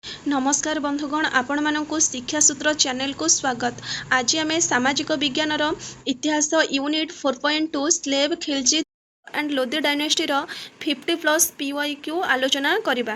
ନମସ୍କାର ବନ୍ଧୁଗଣ, ଆପଣମାନଙ୍କୁ ଶିକ୍ଷାସୂତ୍ର ଚ୍ୟାନେଲକୁ ସ୍ୱାଗତ। ଆଜି ଆମେ ସାମାଜିକ ବିଜ୍ଞାନର ଇତିହାସ unit 4.2 slave, Khilji and Lodi ଡାଇନେଷ୍ଟିର 50+ PYQ ଆଲୋଚନା କରିବା।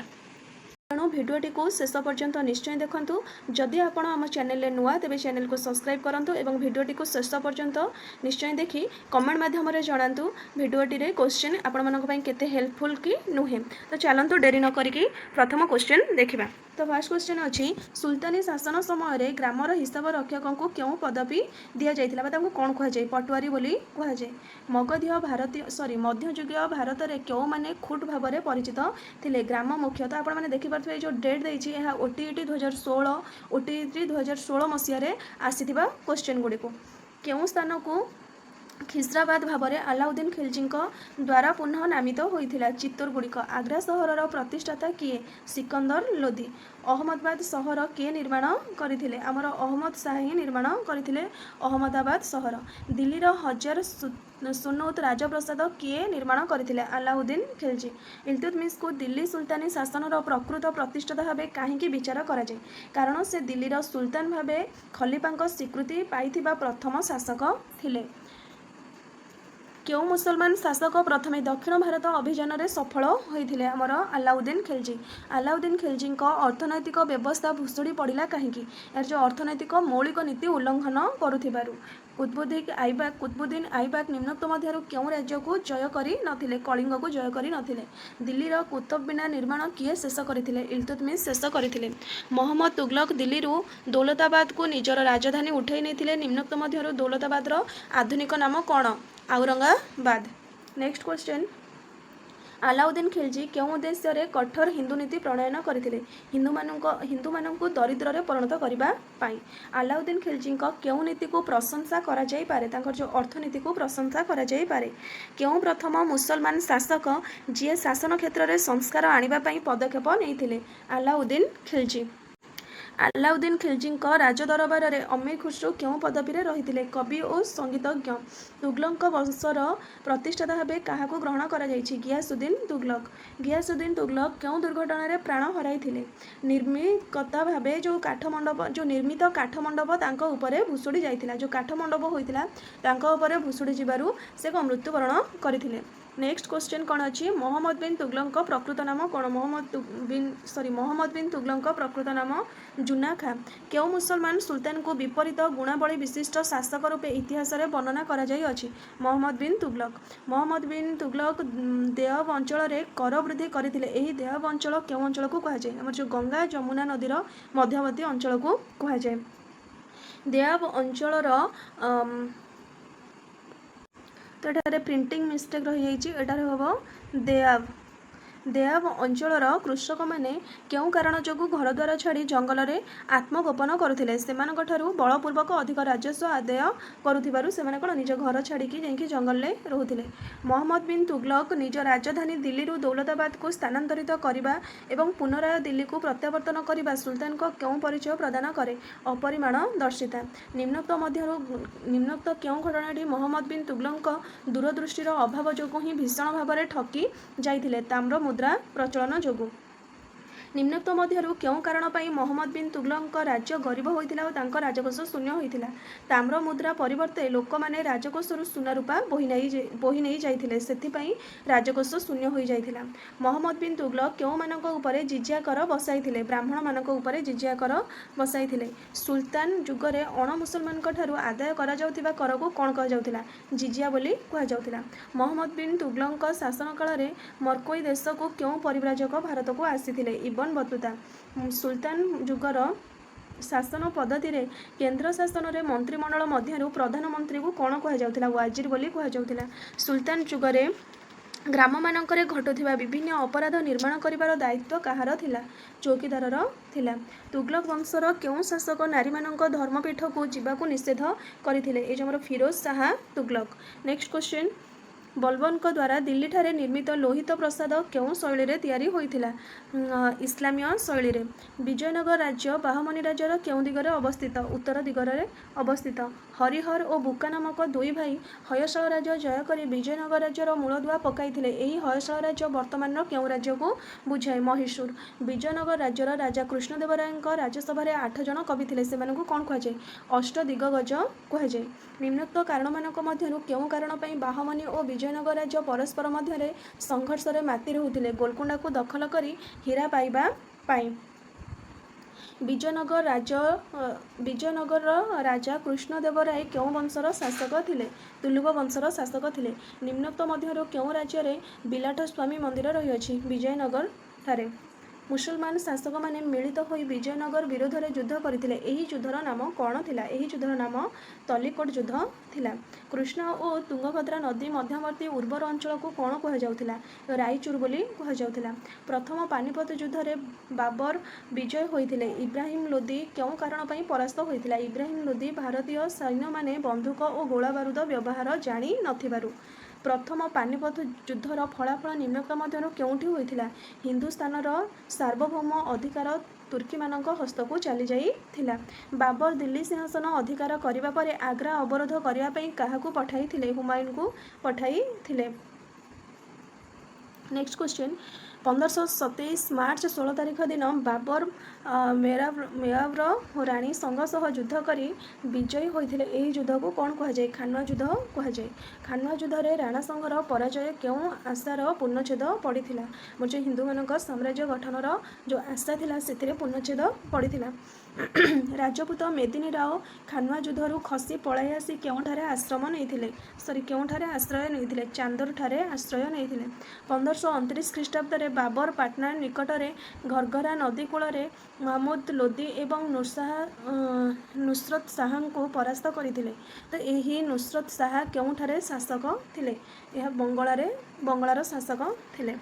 ତେଣୁ ଭିଡ଼ିଓଟିକୁ ଶେଷ ପର୍ଯ୍ୟନ୍ତ ନିଶ୍ଚୟ ଦେଖନ୍ତୁ। ଯଦି ଆପଣ ଆମ ଚ୍ୟାନେଲରେ ନୂଆ, ତେବେ ଚ୍ୟାନେଲକୁ ସବସ୍କ୍ରାଇବ୍ କରନ୍ତୁ ଏବଂ ଭିଡ଼ିଓଟିକୁ ଶେଷ ପର୍ଯ୍ୟନ୍ତ ନିଶ୍ଚୟ ଦେଖି କମେଣ୍ଟ ମାଧ୍ୟମରେ ଜଣାନ୍ତୁ ଭିଡ଼ିଓଟିରେ କୋଶ୍ଚିନ୍ ଆପଣମାନଙ୍କ ପାଇଁ କେତେ ହେଲ୍ପଫୁଲ୍ କି ନୁହେଁ। ତ ଚାଲନ୍ତୁ, ଡେରି ନ କରିକି ପ୍ରଥମ କୋଶ୍ଚିନ୍ ଦେଖିବା। ତ ଫାର୍ଷ୍ଟ କ୍ୱେଶ୍ଚିନ୍ ଅଛି, ସୁଲତାନୀ ଶାସନ ସମୟରେ ଗ୍ରାମର ହିସାବ ରକ୍ଷକଙ୍କୁ କେଉଁ ପଦବୀ ଦିଆଯାଇଥିଲା ବା ତାଙ୍କୁ କ'ଣ କୁହାଯାଏ? ପଟୁଆରୀ ବୋଲି କୁହାଯାଏ। ମଗଧୀୟ ଭାରତୀୟ, ସରି, ମଧ୍ୟଯୁଗୀୟ ଭାରତରେ କେଉଁମାନେ ଖୁଟ୍ ଭାବରେ ପରିଚିତ ଥିଲେ? ଗ୍ରାମ ମୁଖ୍ୟ। ତ ଆପଣମାନେ ଦେଖିପାରୁଥିବେ, ଏଇ ଯେଉଁ ଡେଟ୍ ଦେଇଛି, ଏହା OTET 2016, OTET 2016 ମସିହାରେ ଆସିଥିବା କ୍ୱେଶ୍ଚିନ୍ ଗୁଡ଼ିକୁ। କେଉଁ ସ୍ଥାନକୁ ଖିଜ୍ରାବାଦ ଭାବରେ ଆଲାଉଦ୍ଦିନ ଖିଲଜିଙ୍କ ଦ୍ୱାରା ପୁନଃ ନାମିତ ହୋଇଥିଲା? ଚିତ୍ତୋରଗୁଡ଼ିକ। ଆଗ୍ରା ସହରର ପ୍ରତିଷ୍ଠାତା କିଏ? ସିକନ୍ଦର ଲୋଧି। ଅହମ୍ମଦାବାଦ ସହର କିଏ ନିର୍ମାଣ କରିଥିଲେ? ଆମର ଅହମ୍ମଦ ଶାହା ହିଁ ନିର୍ମାଣ କରିଥିଲେ ଅହମ୍ମଦାବାଦ ସହର। ଦିଲ୍ଲୀର ହଜାର ସୁନୌତ ରାଜପ୍ରାସାଦ କିଏ ନିର୍ମାଣ କରିଥିଲେ? ଆଲାଉଦ୍ଦିନ ଖିଲଜି। ଇଲତୁତମିଶକୁ ଦିଲ୍ଲୀ ସୁଲତାନୀ ଶାସନର ପ୍ରକୃତ ପ୍ରତିଷ୍ଠାତା ଭାବେ କାହିଁକି ବିଚାର କରାଯାଏ? କାରଣ ସେ ଦିଲ୍ଲୀର ସୁଲତାନ ଭାବେ ଖଲିଫାଙ୍କ ସ୍ୱୀକୃତି ପାଇଥିବା ପ୍ରଥମ ଶାସକ ଥିଲେ। କେଉଁ ମୁସଲମାନ ଶାସକ ପ୍ରଥମେ ଦକ୍ଷିଣ ଭାରତ ଅଭିଯାନରେ ସଫଳ ହୋଇଥିଲେ? ଆମର ଆଲାଉଦ୍ଦିନ ଖିଲଜି। ଆଲାଉଦ୍ଦିନ ଖିଲଜିଙ୍କ ଅର୍ଥନୈତିକ ବ୍ୟବସ୍ଥା ଭୁଶୁଡ଼ି ପଡ଼ିଲା କାହିଁକି? ଏହାର ଯେଉଁ ଅର୍ଥନୈତିକ ମୌଳିକ ନୀତି ଉଲ୍ଲଂଘନ କରୁଥିବାରୁ। କୁତବୁଦ୍ଦିନ ଆଇବାକ ନିମ୍ନୋକ୍ତ ମଧ୍ୟରୁ କେଉଁ ରାଜ୍ୟକୁ ଜୟ କରି ନଥିଲେ? କଳିଙ୍ଗକୁ ଜୟ କରି ନଥିଲେ। ଦିଲ୍ଲୀର କୁତୁବ ମିନାର ନିର୍ମାଣ କିଏ ଶେଷ କରିଥିଲେ? ଇଲତୁତମିଶ ଶେଷ କରିଥିଲେ। ମହମ୍ମଦ ତୁଗଲକ ଦିଲ୍ଲୀରୁ ଦୌଲତାବାଦକୁ ନିଜର ରାଜଧାନୀ ଉଠାଇ ନେଇଥିଲେ। ନିମ୍ନୋକ୍ତ ମଧ୍ୟରୁ ଦୌଲତାବାଦର ଆଧୁନିକ ନାମ କ'ଣ? ଔରଙ୍ଗାବାଦ। ନେକ୍ସଟ କ୍ୱେଶ୍ଚନ୍, ଆଲାଉଦ୍ଦିନ ଖିଲଜି କେଉଁ ଉଦ୍ଦେଶ୍ୟରେ କଠୋର ହିନ୍ଦୁ ନୀତି ପ୍ରଣୟନ କରିଥିଲେ? ହିନ୍ଦୁମାନଙ୍କୁ ଦରିଦ୍ରରେ ପରିଣତ କରିବା ପାଇଁ। ଆଲାଉଦ୍ଦିନ ଖିଲଜିଙ୍କ କେଉଁ ନୀତିକୁ ପ୍ରଶଂସା କରାଯାଇପାରେ? ତାଙ୍କର ଯେଉଁ ଅର୍ଥନୀତିକୁ ପ୍ରଶଂସା କରାଯାଇପାରେ। କେଉଁ ପ୍ରଥମ ମୁସଲମାନ ଶାସକ ଯିଏ ଶାସନ କ୍ଷେତ୍ରରେ ସଂସ୍କାର ଆଣିବା ପାଇଁ ପଦକ୍ଷେପ ନେଇଥିଲେ? ଆଲାଉଦ୍ଦିନ ଖିଲଜି। ଆଲାଉଦ୍ଦିନ ଖିଲଜିଙ୍କ ରାଜଦରବାରରେ ଅମୀର ଖୁସରୁ କେଉଁ ପଦବୀରେ ରହିଥିଲେ? କବି ଓ ସଙ୍ଗୀତଜ୍ଞ। ତୁଗଲକଙ୍କ ବଂଶର ପ୍ରତିଷ୍ଠାତା ଭାବେ କାହାକୁ ଗ୍ରହଣ କରାଯାଇଛି? ଗିୟାସୁଦ୍ଦିନ ତୁଗଲକ। ଗିୟାସୁଦ୍ଦିନ ତୁଗଲକ କେଉଁ ଦୁର୍ଘଟଣାରେ ପ୍ରାଣ ହରାଇଥିଲେ? ନିର୍ମିକତା ଭାବେ ଯେଉଁ କାଠ ମଣ୍ଡପ, ଯେଉଁ ନିର୍ମିତ କାଠ ମଣ୍ଡପ ତାଙ୍କ ଉପରେ ଭୁଶୁଡ଼ି ଯାଇଥିଲା। ଯେଉଁ କାଠ ମଣ୍ଡପ ହୋଇଥିଲା, ତାଙ୍କ ଉପରେ ଭୁଶୁଡ଼ି ଯିବାରୁ ସେ କ'ଣ ମୃତ୍ୟୁବରଣ କରିଥିଲେ। ନେକ୍ସଟ କ୍ୱେଶ୍ଚନ୍ କ'ଣ ଅଛି? ମହମ୍ମଦ ବିନ୍ ତୁଗଲକଙ୍କ ପ୍ରକୃତ ନାମ କ'ଣ? ମହମ୍ମଦ ବିନ୍, ସରି, ମହମ୍ମଦ ବିନ୍ ତୁଗଲକଙ୍କ ପ୍ରକୃତ ନାମ ଜୁନା ଖାଁ। କେଉଁ ମୁସଲମାନ ସୁଲତାନଙ୍କୁ ବିପରୀତ ଗୁଣାବଳୀ ବିଶିଷ୍ଟ ଶାସକ ରୂପେ ଇତିହାସରେ ବର୍ଣ୍ଣନା କରାଯାଇଅଛି? ମହମ୍ମଦ ବିନ୍ ତୁଗଲକ। ମହମ୍ମଦ ବିନ୍ ତୁଗଲକ ଦେଓବ ଅଞ୍ଚଳରେ କର ବୃଦ୍ଧି କରିଥିଲେ। ଏହି ଦେଓବ ଅଞ୍ଚଳ କେଉଁ ଅଞ୍ଚଳକୁ କୁହାଯାଏ? ଆମର ଯେଉଁ ଗଙ୍ଗା ଯମୁନା ନଦୀର ମଧ୍ୟବର୍ତ୍ତୀ ଅଞ୍ଚଳକୁ କୁହାଯାଏ ଦେଓବ ଅଞ୍ଚଳର। ତ ଏଠାରେ ପ୍ରିଣ୍ଟିଂ ମିଷ୍ଟେକ୍ ରହିଯାଇଛି, ଏଠାରେ ହେବ ଦେଆବ। ଦେଆବ ଅଞ୍ଚଳର କୃଷକମାନେ କେଉଁ କାରଣ ଯୋଗୁଁ ଘରଦ୍ୱାର ଛାଡ଼ି ଜଙ୍ଗଲରେ ଆତ୍ମଗୋପନ କରୁଥିଲେ? ସେମାନଙ୍କଠାରୁ ବଳପୂର୍ବକ ଅଧିକ ରାଜସ୍ୱ ଆଦାୟ କରୁଥିବାରୁ ସେମାନେ କ'ଣ ନିଜ ଘର ଛାଡ଼ିକି ଯାଇକି ଜଙ୍ଗଲରେ ରହୁଥିଲେ। ମହମ୍ମଦ ବିନ୍ ତୁଗଲକ ନିଜ ରାଜଧାନୀ ଦିଲ୍ଲୀରୁ ଦୌଲତାବାଦକୁ ସ୍ଥାନାନ୍ତରିତ କରିବା ଏବଂ ପୁନରାୟ ଦିଲ୍ଲୀକୁ ପ୍ରତ୍ୟାବର୍ତ୍ତନ କରିବା ସୁଲତାନଙ୍କ କେଉଁ ପରିଚୟ ପ୍ରଦାନ କରେ? ଅପରିମାଣଦର୍ଶିତା। ନିମ୍ନୋକ୍ତ ମଧ୍ୟରୁ ନିମ୍ନୋକ୍ତ କେଉଁ ଘଟଣାଟି ମହମ୍ମଦ ବିନ୍ ତୁଗଲକଙ୍କ ଦୂରଦୃଷ୍ଟିର ଅଭାବ ଯୋଗୁଁ ହିଁ ଭୀଷଣ ଭାବରେ ଠକି ଯାଇଥିଲେ? ତାମ୍ର ମୁଦ୍ରା ପ୍ରଚଳନ ଯୋଗୁଁ। ନିମ୍ନୋକ୍ତ ମଧ୍ୟରୁ କେଉଁ କାରଣ ପାଇଁ ମହମ୍ମଦ ବିନ୍ ତୁଗଲକଙ୍କ ରାଜ୍ୟ ଗରିବ ହୋଇଥିଲା ଓ ତାଙ୍କ ରାଜକୋଷ ଶୂନ୍ୟ ହୋଇଥିଲା? ତାମ୍ର ମୁଦ୍ରା ପରିବର୍ତ୍ତେ ଲୋକମାନେ ରାଜକୋଷରୁ ସୁନା ରୂପା ବୋହି ନେଇ ଯାଇଥିଲେ। ସେଥିପାଇଁ ରାଜକୋଷ ଶୂନ୍ୟ ହୋଇଯାଇଥିଲା। ମହମ୍ମଦ ବିନ୍ ତୁଗଲକ କେଉଁମାନଙ୍କ ଉପରେ ଜିଜିଆ କର ବସାଇଥିଲେ? ବ୍ରାହ୍ମଣମାନଙ୍କ ଉପରେ ଜିଜିଆ କର ବସାଇଥିଲେ। ସୁଲତାନ ଯୁଗରେ ଅଣ ମୁସଲମାନଙ୍କ ଠାରୁ ଆଦାୟ କରାଯାଉଥିବା କରକୁ କ'ଣ କୁହାଯାଉଥିଲା? ଜିଜିଆ ବୋଲି କୁହାଯାଉଥିଲା। ମହମ୍ମଦ ବିନ୍ ତୁଗଲକଙ୍କ ଶାସନ କାଳରେ ମର୍କୋଇ ଦେଶକୁ କେଉଁ ପରିବ୍ରାଜକ ଭାରତକୁ ଆସିଥିଲେ? Ibn Battuta. ସୁଲତାନ ଯୁଗର ଶାସନ ପଦ୍ଧତିରେ କେନ୍ଦ୍ର ଶାସନରେ ମନ୍ତ୍ରିମଣ୍ଡଳ ମଧ୍ୟରୁ ପ୍ରଧାନମନ୍ତ୍ରୀଙ୍କୁ କ'ଣ କୁହାଯାଉଥିଲା? ୱାଜିର ବୋଲି କୁହାଯାଉଥିଲା। ସୁଲତାନ ଯୁଗରେ ଗ୍ରାମମାନଙ୍କରେ ଘଟୁଥିବା ବିଭିନ୍ନ ଅପରାଧ ନିର୍ମାଣ କରିବାର ଦାୟିତ୍ୱ କାହାର ଥିଲା? ଚୌକିଦାରର ଥିଲା। ତୁଗଲକ ବଂଶର କେଉଁ ଶାସକ ନାରୀମାନଙ୍କ ଧର୍ମପୀଠକୁ ଯିବାକୁ ନିଷେଧ କରିଥିଲେ? ଏଇ ଯେଉଁ ଆମର ଫିରୋଜ ଶାହା ତୁଗଲକ। Next question. ବଲବନଙ୍କ ଦ୍ୱାରା ଦିଲ୍ଲୀଠାରେ ନିର୍ମିତ ଲୋହିତ ପ୍ରାସାଦ କେଉଁ ଶୈଳୀରେ ତିଆରି ହୋଇଥିଲା? ଇସଲାମୀୟ ଶୈଳୀରେ। ବିଜୟନଗର ରାଜ୍ୟ ବାହମନୀ ରାଜ୍ୟର କେଉଁ ଦିଗରେ ଅବସ୍ଥିତ? ଉତ୍ତର ଦିଗରେ ଅବସ୍ଥିତ। ହରିହର ଓ ବୁକା ନାମକ ଦୁଇ ଭାଇ ହୟସଳ ରାଜ୍ୟ ଜୟ କରି ବିଜୟନଗର ରାଜ୍ୟର ମୂଳଦୁଆ ପକାଇଥିଲେ। ଏହି ହୟସଳ ରାଜ୍ୟ ବର୍ତ୍ତମାନର କେଉଁ ରାଜ୍ୟକୁ ବୁଝାଏ? ମହୀଶୂର। ବିଜୟନଗର ରାଜ୍ୟର ରାଜା କୃଷ୍ଣଦେବରାୟଙ୍କ ରାଜସଭାରେ 8 ଜଣ କବି ଥିଲେ। ସେମାନଙ୍କୁ କ'ଣ କୁହାଯାଏ? ଅଷ୍ଟ ଦିଗ୍ଗଜ କୁହାଯାଏ। ନିମ୍ନୋକ୍ତ କାରଣମାନଙ୍କ ମଧ୍ୟରୁ କେଉଁ କାରଣ ପାଇଁ ବାହମନୀ ଓ ବିଜୟନଗର ରାଜ୍ୟ ପରସ୍ପର ମଧ୍ୟରେ ସଂଘର୍ଷରେ ମାତି ରହୁଥିଲେ? ଗୋଲକୋଣ୍ଡାକୁ ଦଖଲ କରି ହୀରା ପାଇବା ପାଇଁ। ବିଜୟନଗରର ରାଜା କୃଷ୍ଣଦେବରାୟ କେଉଁ ବଂଶର ଶାସକ ଥିଲେ? ତୁଲୁବ ବଂଶର ଶାସକ ଥିଲେ। ନିମ୍ନୋକ୍ତ ମଧ୍ୟରୁ କେଉଁ ରାଜ୍ୟରେ ବିଲାଠ ସ୍ୱାମୀ ମନ୍ଦିର ରହିଅଛି? ବିଜୟନଗର ଠାରେ। ମୁସଲମାନ ଶାସକମାନେ ମିଳିତ ହୋଇ ବିଜୟନଗର ବିରୋଧରେ ଯୁଦ୍ଧ କରିଥିଲେ। ଏହି ଯୁଦ୍ଧର ନାମ କ'ଣ ଥିଲା? ଏହି ଯୁଦ୍ଧର ନାମ ତଲିକୋଟ ଯୁଦ୍ଧ ଥିଲା। କୃଷ୍ଣା ଓ ତୁଙ୍ଗଭଦ୍ରା ନଦୀ ମଧ୍ୟବର୍ତ୍ତୀ ଉର୍ବର ଅଞ୍ଚଳକୁ କ'ଣ କୁହାଯାଉଥିଲା? ରାଇଚୁର ବୋଲି କୁହାଯାଉଥିଲା। ପ୍ରଥମ ପାନିପଥ ଯୁଦ୍ଧରେ ବାବର ବିଜୟ ହୋଇଥିଲେ। ଇବ୍ରାହିମ ଲୋଦି କେଉଁ କାରଣ ପାଇଁ ପରାସ୍ତ ହୋଇଥିଲା? ଇବ୍ରାହିମ ଲୋଦି ଭାରତୀୟ ସୈନ୍ୟମାନେ ବନ୍ଧୁକ ଓ ଗୋଳାବାରୁଦ ବ୍ୟବହାର ଜାଣି ନଥିବାରୁ। ପ୍ରଥମ ପାନିପଥ ଯୁଦ୍ଧର ଫଳାଫଳ ନିମ୍ନୋକ୍ତ ମଧ୍ୟରୁ କେଉଁଠି ହୋଇଥିଲା? ହିନ୍ଦୁସ୍ଥାନର ସାର୍ବଭୌମ ଅଧିକାର ତୁର୍କୀମାନଙ୍କ ହସ୍ତକୁ ଚାଲିଯାଇଥିଲା। ବାବର ଦିଲ୍ଲୀ ସିଂହାସନ ଅଧିକାର କରିବା ପରେ ଆଗ୍ରା ଅବରୋଧ କରିବା ପାଇଁ କାହାକୁ ପଠାଇଥିଲେ? ହୁମାୟୁନକୁ ପଠାଇଥିଲେ। ନେକ୍ସଟ କ୍ୱେଶ୍ଚିନ୍, 1527 ମାର୍ଚ୍ଚ 16 ତାରିଖ ଦିନ ବାବର ମେୱାରର ରାଣୀ ସଙ୍ଗ ସହ ଯୁଦ୍ଧ କରି ବିଜୟୀ ହୋଇଥିଲେ। ଏହି ଯୁଦ୍ଧକୁ କ'ଣ କୁହାଯାଏ? ଖାନୱା ଯୁଦ୍ଧ କୁହାଯାଏ। ଖାନୱା ଯୁଦ୍ଧରେ ରାଣା ସଂଘର ପରାଜୟ କେଉଁ ଆଶାର ପୂର୍ଣ୍ଣଚ୍ଛେଦ ପଡ଼ିଥିଲା? ମୋର ଯେଉଁ ହିନ୍ଦୁମାନଙ୍କ ସାମ୍ରାଜ୍ୟ ଗଠନର ଯେଉଁ ଆଶା ଥିଲା, ସେଥିରେ ପୂର୍ଣ୍ଣଚ୍ଛେଦ ପଡ଼ିଥିଲା। ରାଜପୁତ ମେଦିନୀ ରାଓ ଖାନୱା ଯୁଦ୍ଧରୁ ଖସି ପଳାଇ ଆସି କେଉଁଠାରେ ଆଶ୍ରମ ନେଇଥିଲେ, ସରି, କେଉଁଠାରେ ଆଶ୍ରୟ ନେଇଥିଲେ? ଚାନ୍ଦୋରଠାରେ ଆଶ୍ରୟ ନେଇଥିଲେ। 1529 ଖ୍ରୀଷ୍ଟାବ୍ଦରେ ବାବର ପାଟନା ନିକଟରେ ଘର୍ଘରା ନଦୀ କୂଳରେ ମହମୁଦ ଲୋଦି ଏବଂ ନୁସରତ ଶାହାଙ୍କୁ ପରାସ୍ତ କରିଥିଲେ। ତ ଏହି ନୁସରତ ଶାହା କେଉଁଠାରେ ଶାସକ ଥିଲେ? ଏହା ବଙ୍ଗଳାର ଶାସକ ଥିଲେ।